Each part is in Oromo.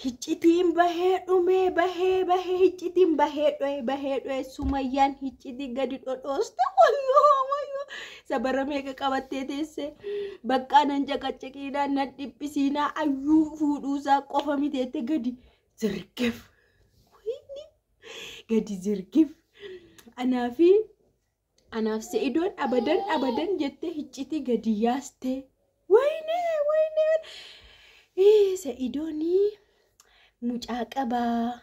Hiccitiin bahee dhumee bahee bahee hiccitiin bahee dho'e bahee dho'e Sumayyaan hiccitii gadi dhodhooste wayyoo wayyoo sabara meeqa qabattee teesse baqqaa nan caqaccaqiinaa nan dhiphisiinaa ayyuu fuudhuusaa qofa miteette gadi zirgif gadi zirgif anaafi anaaf Se'idoon abadan abadan jettee hiccitii gadi yaaste waynee waynee Se'idoonii mucaa qabaa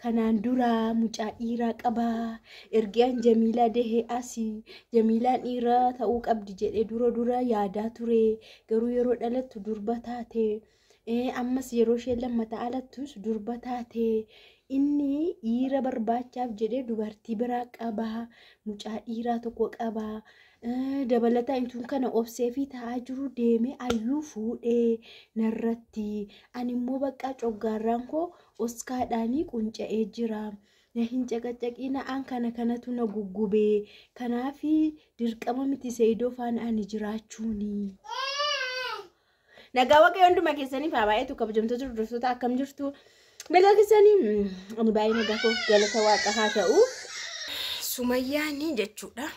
kanaan dura mucaa dhiiraa qabaa ergaan Jamiilaa dahee asii Jamiilaan dhiiraa ta'uu qabdi jedhee dura dura yaadaa ture garuu yeroo dhalattu durba taate ammas yeroo isheen lammataa alattus durba taate inni dhiira barbaachaaf jedhee dubartii biraa qabaa mucaa dhiiraa tokko qabaa dabalataan intuun kana obsee fi taa'aa jiru deemee ayyuu fuudhee narratti ani immoo bakka coggaarraan koo oskaadhaanii qunca'ee jira. Na hin caqacaqina an kana kanatu na guggubee kanaaf dirqama miti Se'idoo faana ani jiraachuuni. Nagaa waaqayyo hunduma keessaniif haa baay'atu kabajamtoota hordoftoota akkam jirtu. Nagaa keessanii ani baay'ee nagaa koo galata waaqa haa ta'u. Sumayyaanii jechuudha.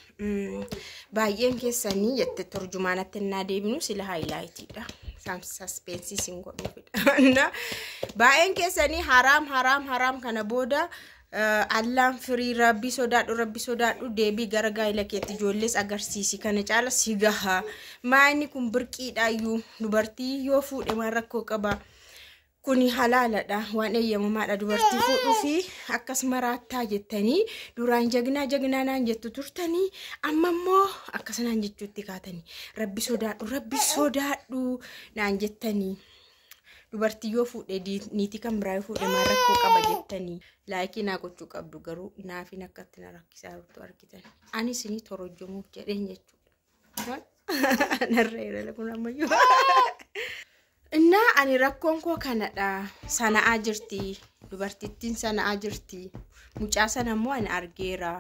Baay'een keessanii jette turjumaanatti innaa deebinu sila haayilaayitiidha. Saspensii sin godhuufidha. Baay'een keessanii haraam haraam haraam kana booda allaan firii rabbi sodaadhu rabbi sodaadhu deebii gara gaa'ela keetti ijoollees agarsiisi kana caala si gaha. Maayini kun birqiidhaayyuu dubartii yoo fuudhe maal rakkoo qaba. Kuni halaaladha waan eeyyamamaadha dubartii fuudhuu fi akkas maraattaa jettanii duraan jagnaa jagnaa naan jettu turtanii amma immoo akkas naan jechuutti kaatanii rabbi sodaadhu rabbi sodaadhu naan jettanii dubartii yoo fuudhe niitii kan biraa yoo fuudhe maal rakkoo qaba jettanii laayikii naa gochuu qabdu garuu naafin akkatti na rakkisaa jirtu argitan ani isinii torojjomuuf jedheen jechuudha. Narra yeroo kun ammayyuu. Innaa ani rakkoon koo kanadha. Sana'aa jirti. Dubartittiin sana'aa jirti. Mucaa sana immoo ani argeera.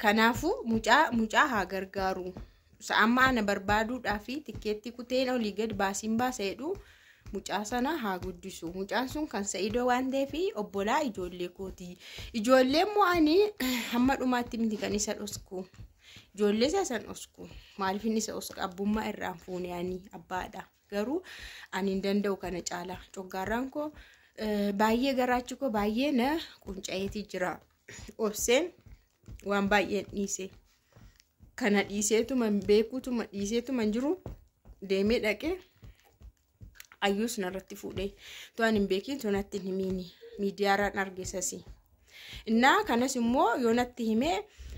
Kanaafuu mucaa mucaa haa gargaaru. Amma ana barbaaduudhaa fi tikkeettii kuteen olii gad baasiin baasa jedhu mucaa sana haa guddisu. Mucaan sun kan Sa'idoo waan ta'eef obbolaa ijoollee kooti. Ijoollee immoo ani hamma dhumaatti miti kan isa dhosku. Ijoollee isaa san dhosku. Maaliif inni isa dhosku abbummaa irraan fuune ani abbaadha. Garuu ani hin danda'u kana caala. Coggaarraan koo baay'ee garaachi koo baay'ee na qunca'eetii jira. Obseen waan baay'een dhiise. Kana dhiiseetuma beekuutuma dhiiseetuma jiru deemee dhaqee ayyuus narratti fuudhee to'an hin beekin too natti hin himiini miidiyaarraan argeessasi. Innaa kanas immoo yoo natti himee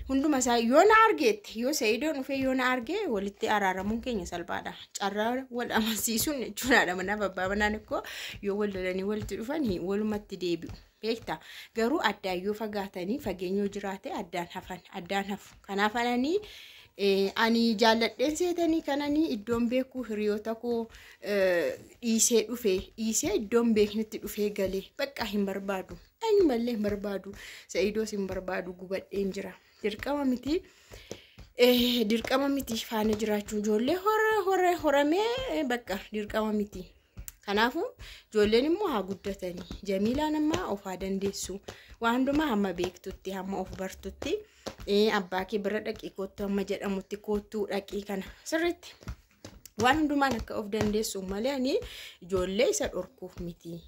hunduma isaa yoo na argeette yoo Sa'idoon dhufee yoo na arge walitti araaramuun keenya salphaadha. Carraa wal amansiisuun jechuun haadha manaa abbaa manaan ikkoo yoo wal lolanii walitti dhufan walumatti deebi'u. Beektaa garuu addaan yoo fagaatanii fageenya yoo jiraate addaan hafan addaan hafu. Kanaaf ananii ani jaalladheen seetanii kananii iddoon beekuu hiriyoota koo dhiisee dhufe dhiisee iddoon beeknetti dhufee galee bakka hin barbaadu. Eenyumallee hin barbaadu. Sa'idoos hin barbaadu gubadheen jira. Dirqama miti. Dirqama miti faana jiraachuu ijoollee hora horamee bakka dirqama miti. Kanaafuu ijoolleen immoo haa guddatanii. Jamiilaan amma of haa dandeessu. Waan hundumaa hamma beektutti hamma of bartutti abbaa kee bira dhaqii koottu hamma jedhamutti koottuu dhaqii kana sirriitti. Waan hundumaan akka of dandeessu malee ani ijoollee isa dhorkuuf miti.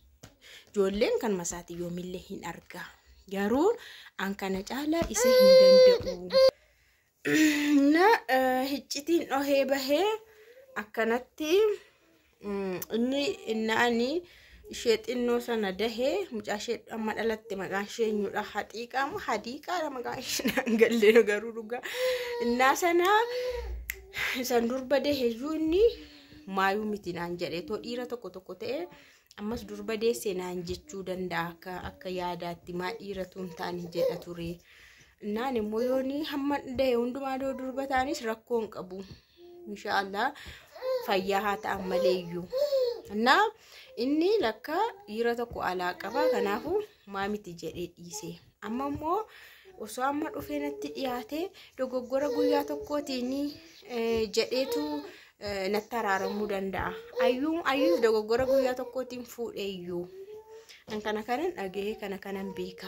Ijoolleen kan masaati yoomillee hin argaa. Garuu an kana caalaa isa hin danda'u. Na hiccitiin dhohee bahee akkanatti inni inni ishee xinnoo sana dahee mucaa ishee amma dhalatte maqaan ishee eenyudha haxiiqaa moo hadiiqaadha maqaan ishee naan gallee garuu dhugaa innaa sana isan durba dahee iyyuu inni maayuu miti naan jedhee too dhiira tokko tokko ta'e ammas durba deesse naan jechuu danda'a akka akka yaadaatti maa dhiiratu hin taane jedha ture. Innaan immoo yooni hamma dahe hundumaa doo durba ta'anis rakkoo hin qabu. Inshaallah fayyaa haa ta'an malee iyyuu. Innaa inni lakka dhiira tokko alaa qaba kanaafuu maa miti jedhee dhiise. Amma immoo osoo amma dhufee natti dhiyaate dogoggora guyyaa tokkootiin jedheetu Natti araaramuu danda'a. Ayyuun ayyuus dogoggora guyyaa tokkootiin fuudhee iyyuu. An kana kanan dhagahee kana kanan beeka.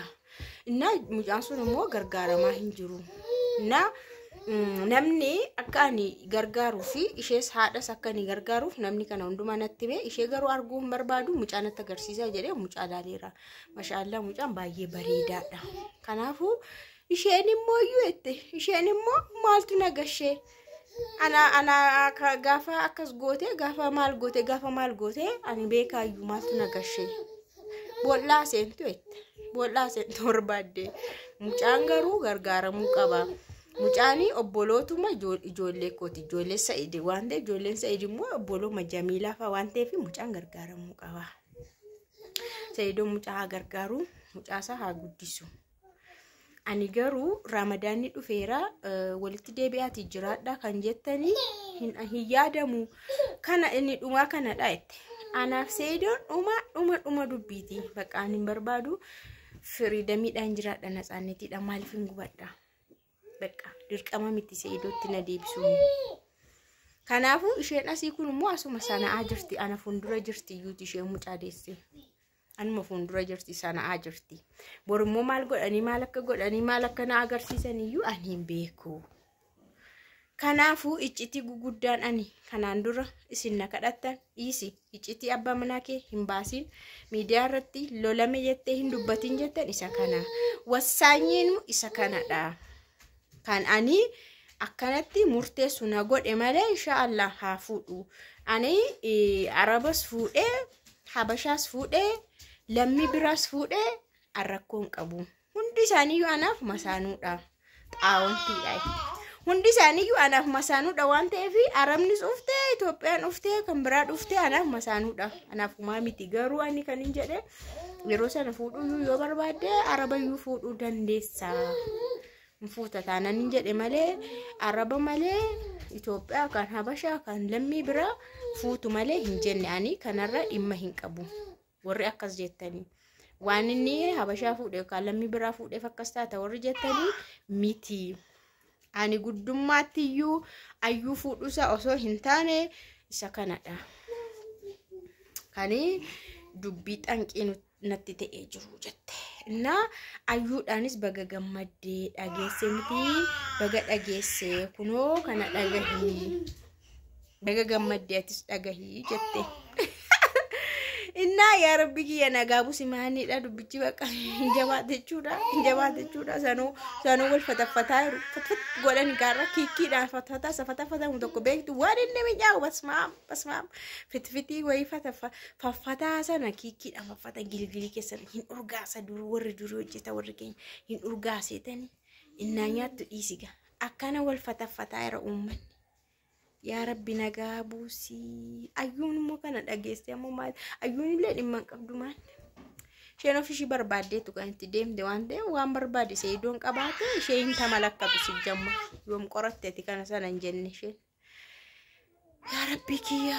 Innaa mucaan sun immoo gargaaramaa hin jiru. Innaa namni akka ani gargaaruu fi ishees haadhas akka ani gargaaruuf namni kana hundumaa natti hime, ishee garuu arguu hin barbaadu, mucaa natti agarsiisaa jedhee mucaa ilaaleera. Mashaallaa, mucaan baay'ee bareedaadha. Kanaafuu isheen immoo iyyuu jette, isheen immoo maaltu na gashee? Ana gaafa akkas goote, gaafa maal goote, gaafa maal goote, ani beekaayyuu maaltu na gashee? Boollaa seentu jette. Boollaa seentu barbaadde. Mucaan garuu gargaaramuu qaba. Mucaan obbolootuma ijoollee kooti. Ijoollee Sa'id waan ta'eef, ijoolleen Sa'id immoo obbolooma Jamiilaa fa'a waan ta'eef, mucaan gargaaramuu qaba. Sa'idoon mucaa haa gargaaru, mucaasaa haa guddisu. Ani garuu Ramadaanni dhufeera, walitti deebi'aatii jiraadha kan jettanii hin yaadamu. Kana inni dhumaa kanadha jette. Anaaf Sa'idoon dhuma dhuma dhuma dubbiiti. Bakka ani hin barbaadu, freedomiidhaan jiraadha, natsaannetiidhaan maaliif hin gubadha? Bakka dirqama miti Sa'idootti na deebisuun. Kanaafuu isheen asii kun immoo asuma sana'aa jirti. Ana fuuldura jirti iyyuuti isheen mucaa deesse. Anuma fuuldura jirti, sana'aa jirti. Borummoo maal godhanii, maal akka godhanii, maal akka na agarsiisan iyyuu ani hin beeku. Kanaafuu iccitii guguddaan ani kanaan dura isin na kadhattan dhiisi, iccitii abbaa manaa kee hin baasiin, miidiyaa irratti lolame jettee hin dubbatin jettan isa kana. Wassaanyiin isa kanadha. Kan ani akkanatti murteessu na godhe malee, inshaallah haa fuudhu. Ani Arabas fuudhee, Habashaas fuudhee, lammii biraas fuudhee rakkoo hin qabu. Hundi isaaniiyyuu anaaf masaanuudha. Xaawontiidha. Hundi isaaniiyyuu anaaf masaanuudha waan ta'eef, Arabnis dhuftee, Itoophiyaan dhuftee, kan biraa dhuftee anaaf masaanuudha. Anaaf humaa miti, garuu ani kan hin jedhe yeroo sana fuudhuyyuu yoo barbaadde Arabayyuu fuudhuu dandeessa. Fuuta taanaan hin jedhe malee, Araba malee, Itoophiyaa kan Habashaa kan lammii biraa fuutu malee hin jenne, ani kanarra dhimma hin qabu. Warri akkas jettanii. Waan inni Habashaa fuudhe yookaan lammii biraa fuudheef akkas taata warri jettanii miti. Ani guddummaatti iyyuu ayyuu fuudhuusaa osoo hin taane isa kanadha. Kani dubbii xanqii natti ta'ee jiru jette. Innaa ayyuudhaanis baga gammaddee dhageesse miti, baga dhageesse, kunoo kana dhagahii. Baga gammaddee atis dhagahii jette. Innaa yaa Rabbi kiyya nagaa busi, maanidha dubbichi, bakka hin jabaate jechuudha. Hin jabaate jechuudha. Sanuu wal fataffataa jiru. Fatfat godhani gaarra kiikkiidhaan fatfataa isa fataffatamu tokko beektu, waan inni mi'aawu, basmaam basmaam, fitfitii wayii faffataa sana kiikkiidhaan faffata, gilgilii keessan hin urgaasa, duruu warri durii hojjeta, warri keenya hin urgaaseetanii innaa nyaattu dhiisiga. Akkana wal fataffataa jira uummanni. Yaa Rabbi nagaa buusii. Ayyuun immoo kana dhageesse ammoo maal? Ayyuun illee dhimma hin qabdu maal? Isheen of ishii barbaaddeetu kan itti deemte waan ta'eef, waan barbaade Sa'idoon qabaate ishee hin tamalakkatu si jamma. Yoom qoratteeti kana sana hin jenne isheen. Yaa Rabbi kiyya